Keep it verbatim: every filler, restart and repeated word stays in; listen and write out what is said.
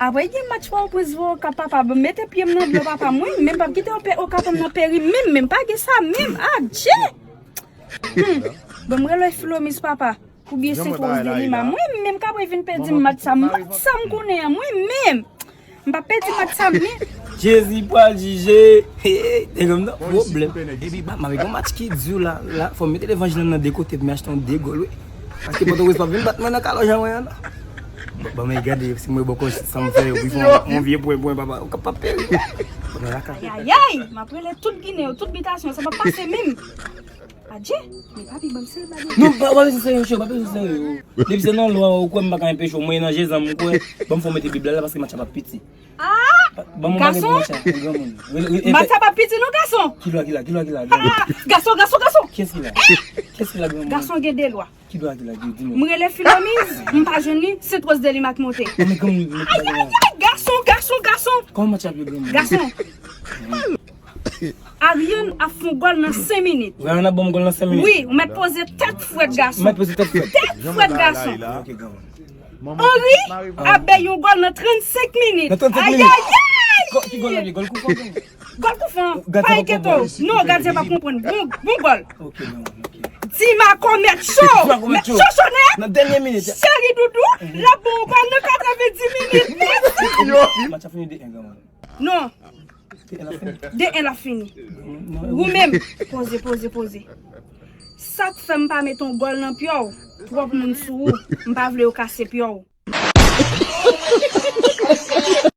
Apre gen match Pòtoprens vs Okap, papa, ban m mete pye m nan dlo, papa. Mwen menm m p ap kite Okap pran m nan peri menm, menm pa gen sa menm. Adje! Hmm. Ban m rele Filomiz, papa. Oubyen Sent Woz de Lima. Mwen menm, Kapri vin pèdi m match sa. Match sa m konnen an, mwen menm. M p ap pèdi match sa, men. Jezi pral jije. Hey, nèg m nan pwoblèm. Epi, ba, m avèk yon match ki di la, la, fò m mete levanjil nan de kote pou m achte yon de gòl, wi. Paske Pòtoprens p ap vin bat mwen nan kalòj an mwen an, non. Bon, bon, men gade, si mwen bò kòj sa m fè yo, pi fò yon vye pwen, pwen, papa, ou kapab peri. Bon, men lakay. Ayayay, m ap rele tout Ginen yo, tout bitasyon, sa p ap pase menm. Adje, men papi, ban m sel bagay. Non, pa, pa bezwen serye, chè, pa bezwen serye. Depi se nan lwa, ou kwè m pa ka enpeche w, mwen nan je zanm, ou kwè, ban m fè w mete Bib la, la, paske match la p ap piti. Ah! Ban m yon bagay pou match la, granmoun. Match la p ap piti non, gason. Ki lwa ki la, ki lwa ki la, granmoun. Ah! Gason, gason, gason. Kiyès ki la? Kiyès ki la, granmoun? Gason gen de lwa. Ki lwa ki la, di, di nou. M rele Filomiz, m pa jwenn li, Sent Woz de Lima k monte. Non, men granmoun, ayayay, gason, gason, gason. Kòman match la ap ye, granmoun? Gason. Ariane ap fè yon gòl nan senk minit. Ariane ap ban m gòl nan senk minit. Wi, ou mèt poze tèt frèt, gason. Mèt poze tèt frèt. Tèt frèt, gason. Ok, granmoun. Henry ap bay yon gòl nan trannsenk minit. Nan trannsenk minit? Ayayay! Ki gòl la ye? Gòl koufran? Gòl koufran. Pa enkyete w. Non, gadyen p ap konprann. Bon, bon gòl. Ok, granmoun, ok. Dimaco mèt cho. Dimaco mèt cho. Mèt cho cho nèt. Nan dènye minit. Cheri doudou, l ap bon gòl nan katrevendis minit. Mèsi. Match la fini de en, granmoun. Non. De en l ap fini. De en l ap fini. Ou menm, poze, poze, poze. Sa k fè m pa mete yon gòl nan pye w? Twòp moun sou ou. M pa vle yo kase pye w.